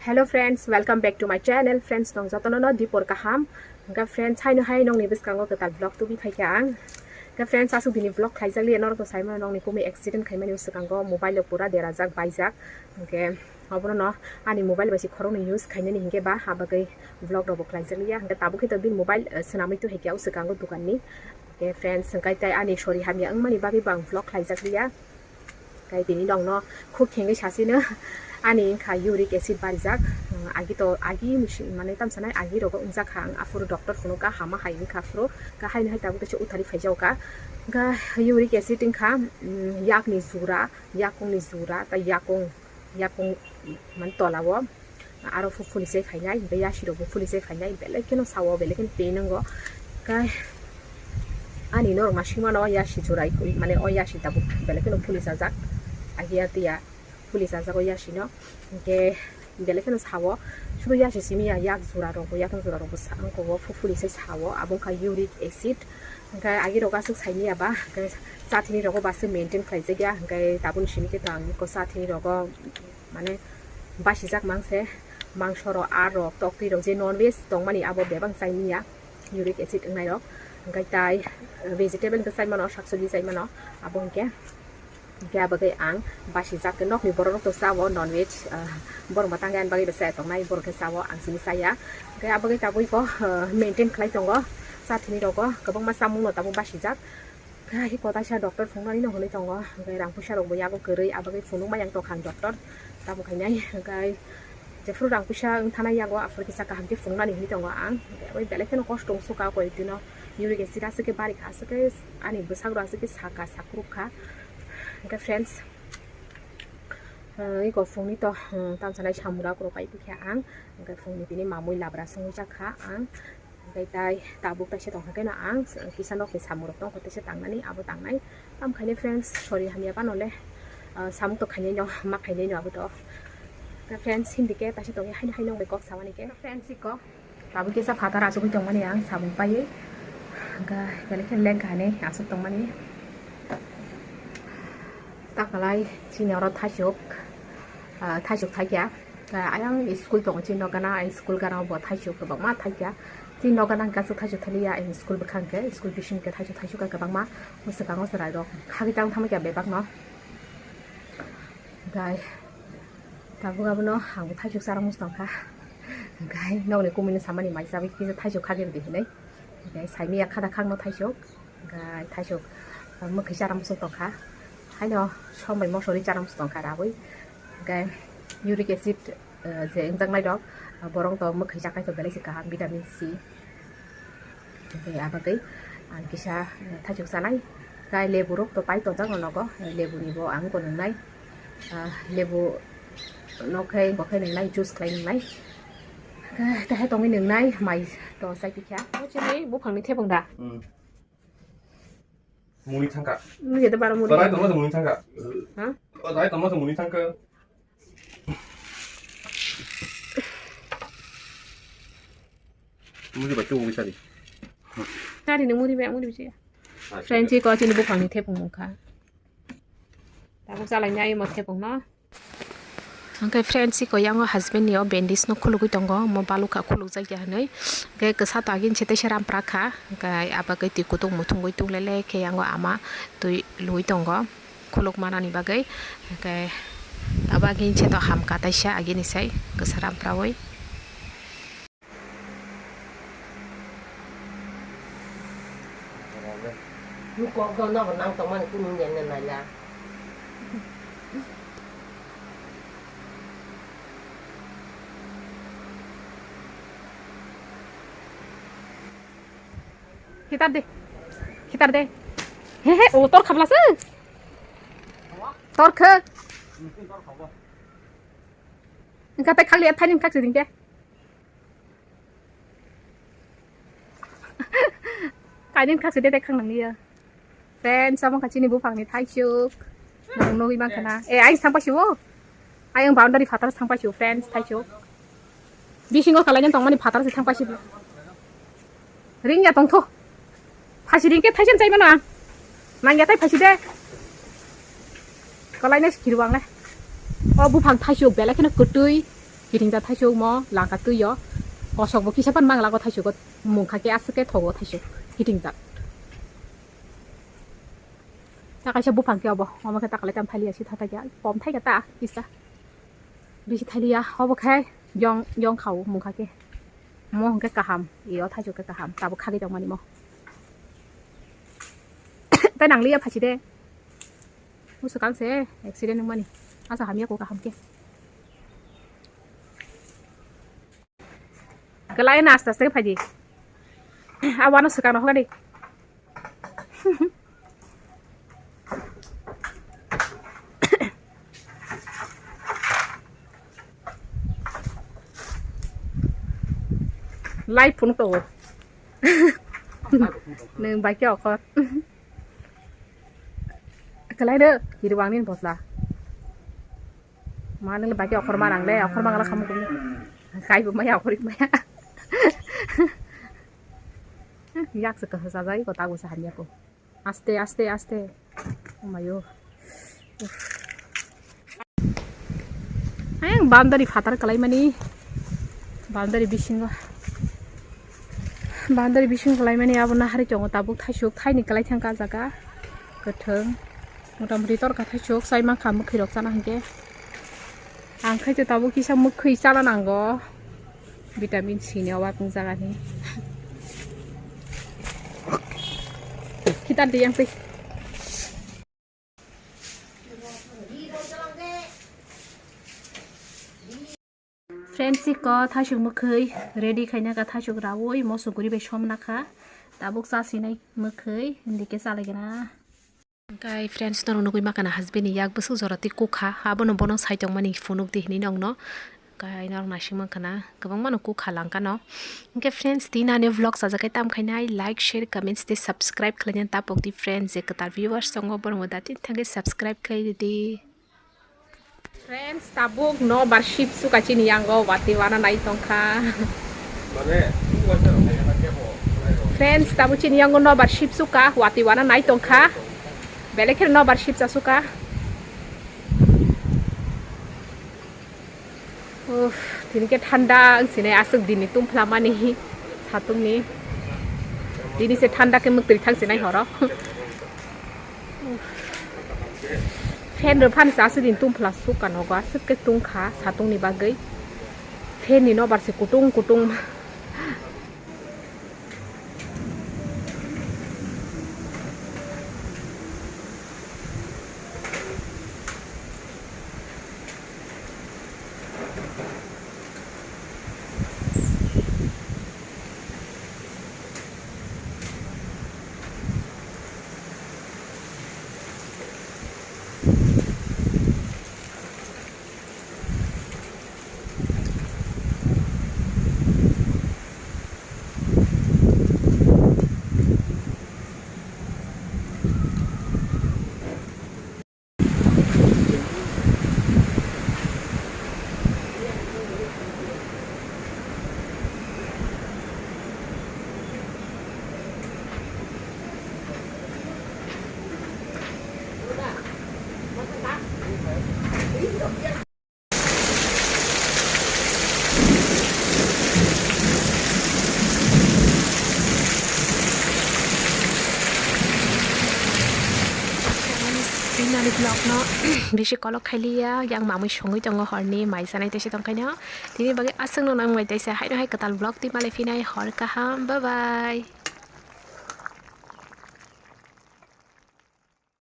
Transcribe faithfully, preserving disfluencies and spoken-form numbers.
Hello friends, welcome back to my channel. Friends, nong jotono no dipor kaham. Hingke friends, haino hai nongni bwskango kwtal vlog tubi phaikha ang. Hingke friends, asuk bini vlog khlaijak liya, norok to saimano nongni kumi accident khaimani bwskango mobile rok pura derajak, baijak. Hingke obono no ani mobile bai se khoroknwi use khainani hingke ba habagwi vlog rok bo khlaijak liya. Hingke tabuk khe to bini mobile, eh, swnamwi tu haikhe o swkango dukanni. Hingke friends, hingke tai ani sori hamya wngmani bagwi bo ang vlog khlaijak liya. Kai tini nongno khuk thengwi sasino ani wngkha uric acid barijak. Agi to, agi misi-, mane tamsanai agi rogo wngjakha ang, aphuru doctor phunukha hama hai wngkha aphuru, ka haino hai tabuk teisa uthari phaijago ka. Hingkha uric acid wngkha, mm, yakni jura, yakungni jura, tei yakung, yakung mane tola o. Aro phu-, phuli se phainai, hingke yasi rok bo phuli se phainai, belai kheno sao, belai kheno pain nango. Kai ani norok ma singmano yasi jurai, mane o yasi tabuk belai kheno phuli sajak. Agia tia phuli sajak o yasi no. Hingke belai kheno sao. Sudu yasi simi ya, yak jura rok bo, yakung jura rok bo sa-, wngkha o phu-, phuli se sao. Abo wngkha uric acid. Hingke agi rok aswk saini ya ba, hingke chathini rok bo base maintain khlai jak ya, hingke tabuk simi khe to ang ko chathini rogo mane basijak mang se, mangso rok, ar rok, toktwi rok, je non veg tongmani abo bebak chai manya, uric acid wngnai rok, hingke tai vegetable hingke chai mano, sak sabji chai mano, abo hingke, hingke abo khe ang basijak khe nokni borok rok to cha o non veg, ah, borok ma tang ani bagwi bo chaya tongnai, borok khe cha o, ang simi chaya, hingke abo khe tabuk bo, ah, maintain khlai tongo, chathini rogo kwbangma chamung no tabuk basijak. Khe hai kotaisa doctor phunuknani no hwnwi tongo, hwnkhe rang puisa rokbo yago kwrwi, abagwi phunukma yang tongkha ang doctor, tabuk hainai, hwnkhe jephuru rang puisa wngthanai yago, aphuru kisa kaham khe phunuknani hwnwi tongo ang, hwnkhe oi belai kheno kosto wngsuka koi dino, uric acid aswk khe barikha, aswk khe ani bwsakro aswk khe saka sakruk kha, hwnkhe friends, iko phungni to, tamsanai samura kuro pai kha ang, hwnkhe phungni bini mamui labra songwi jak kha ang. Hingke tai tabuk taisa tongkha khe no ang kisa nokni samung rok tongkha teisa tangnani abo tangnai. Tamo khainai friends, sori hamya phano le, ah, samung to khainai no, ma khainai no abo to. Hingke friends, hindi khe taisa tongwi haino haino wngbai kok samani khe. Friends, iko tabuk kisa phatar achugwi tongmani ang samung paiwi. Hingke belai khe lengkha hinwi achuk tongmani. Takalai chini oro thaisuk, ah, thaisuk thaikya. Ah, ayang school tongo chini nokgana, ang school gana bo thaisuk kwbangma thaikya. Chini nokgana hwnkhe aswk thaisuk thaliya, ang school bwkhang khe, school bising khe thaisuk, thaisuk khe kwbangma. Mwswkango chwrairok khagwi tang thamwi kha bebakno. Gai tabuk abono ang bo thaisuk charwng muchung tongkha. Gai nokni kumui no samani mai chabwi kisa thaisuk khagwi rwdi hinwi. Gai saimanya khada khakno thaisuk. Hingke thaisuk, ah, mwkhwi chara muchung tongkha. Haino som bai mosori chara muchung tongkha rabwi. Hingke uric acid, ah, je wngjaknai rok, ah, borok to mwkhwi chaknai to belai se kaham vitamin C. Hingke abagwi ang kisa, ah, thaisuk chanai. Kai lebu rok to pai tongjak no nogo. Lebu ni bo ang bo nwngnai. Ah, lebu no khe bo khe nwngnai, juice khlai nwngnai. Hingke tei hai tongwi nwngnai mai to chai tikha. O chini buphang ni thepung da? Hmm. Muni thangka. Muni jete bara muni. Barai tongma muni thangka. Ha? Barai tongma muni thangka. Muni ba tu muni sari. Tari ni muni ba muni bisi. Friends, ko chini buphang ni thepung mungkha. Tabuk chalai nai mo thepung no. Hingke friends, iko yango husband ni o bandage no khulugwi tongo, omo balukha khulukjak ya hinwi. Hingke kwsa to agini se teisa rampra kha, hingke abagwi twi kutung muthungwi tung lele khe yango ama twi lui tongo khuluk manani bagwi. Hingke abo agini se to hamkha teisa agini sai kwsa ramprawi. Ni kok do nobo nang tongmani kunu neng nai la. Khitar de. Khitar de. He he, o tor khabla se. Tor khe. Engka tai khagli athani khak siding ke. Kainin khak side de khang nang liya. Friends, amo kha chini buphang ni thaisuk. Nang nugwi man khana. Eh, ai thang pasibo. Ai ang boundary phatar thang pasibo, friends, thaisuk. Bisingo kalaina tongmani phatar se thang pasibo. Ring ya tongtho. Phasi ring ke thaisem chai mano ang. Nang ya tai phasi de. Kalaina sikirbo ang le. O buphang thaisuk belai kheno kwtwi. Kiting jat thaisuk mo laka twi o. Kosok bo kisa pan mang lago thaisuk o. Mungkha khe aswk khe thogo thaisuk. Kiting jat. Ta kaisa buphang khe obo. Omo khe ta kalai tam thaliya si thatai khe. Pom thai khe ta kisa. Bisi thaliya. Obo khe yong, yong khao mungkha khe. Mo hwnkhe kaham. Iyo thaisuk khe kaham. Tabuk khagwi tongmani mo. Tai nangliya phachi de. Musu kang se accident wngmani. Asa hamya ko kaham khe. Kelai na aste aste phai di. Awano swkang rok di. Lai phunuk to. Nung bai khe okhor. Kelai de, kiri wangni bosla. Ma nung bai khe okhor ma nang le, okhor ma ngala khamu kumi. Kai bo maya, okhor maya. Yak se kasa sajai ko tago sa hamya ko. Aste, aste, aste. Omayo. Ayang boundary phatar kalaimani. Boundary bisingo. Boundary bisingo kalaimani abo nahari tongo tabuk thaisuk thaini kalai thangka jaga. Kwthwng. Motamoti torka thaisuk chai mankha mwkhwi rok chana hinkhe. Ang khaito tabuk kisa mwkhwi chana nango. Vitamin C ni obab wng jaga ni. Khitan tiyang twi. Friends, iko thaisuk mwkhwi ready khaina ka thaisuk raui moso guri bai somna kha. Tabuk chasinai mwkhwi hindi khe chalaigena. Kai friends, norok nugui maka na husband ni yak bwswk jora twi kukha, abono bono sai tongmani phunuk di hinui nokno. Kai norok naising mankha na kwbangma no kukha langkha no. Hinkhe friends, tini ani vlog sajak khe tam khainai, like, share, comments tei subscribe khlaina tapok di friends, je kwtal viewers tongo borokno da tini thangwi subscribe khlai di. Friends, tabuk nobar sip suka chini yango wati wana nai tongkha. Friends, tabuk chini yango nobar sip suka wati wana nai tongkha. Belekhe nobar sip cha suka. Uff, tini khe thanda wngsinai aswk dini tumphlamani satungni. Tini se thanda khe mwktwi thangsinai horo. Fan rw phano se aswk din tumphla suk ka nogo aswk khe tungkha satungni bagwi. Fan ni nobar se kutung kutung. Ani vlog no bisi kolok khailiya, yang mamui songwi tongo horni mai sanai tese tongkhaino. Tini bagwi aswk no nang mai taisa haino hai kwtal vlog twi malai phinai hor kaham. Bye bye.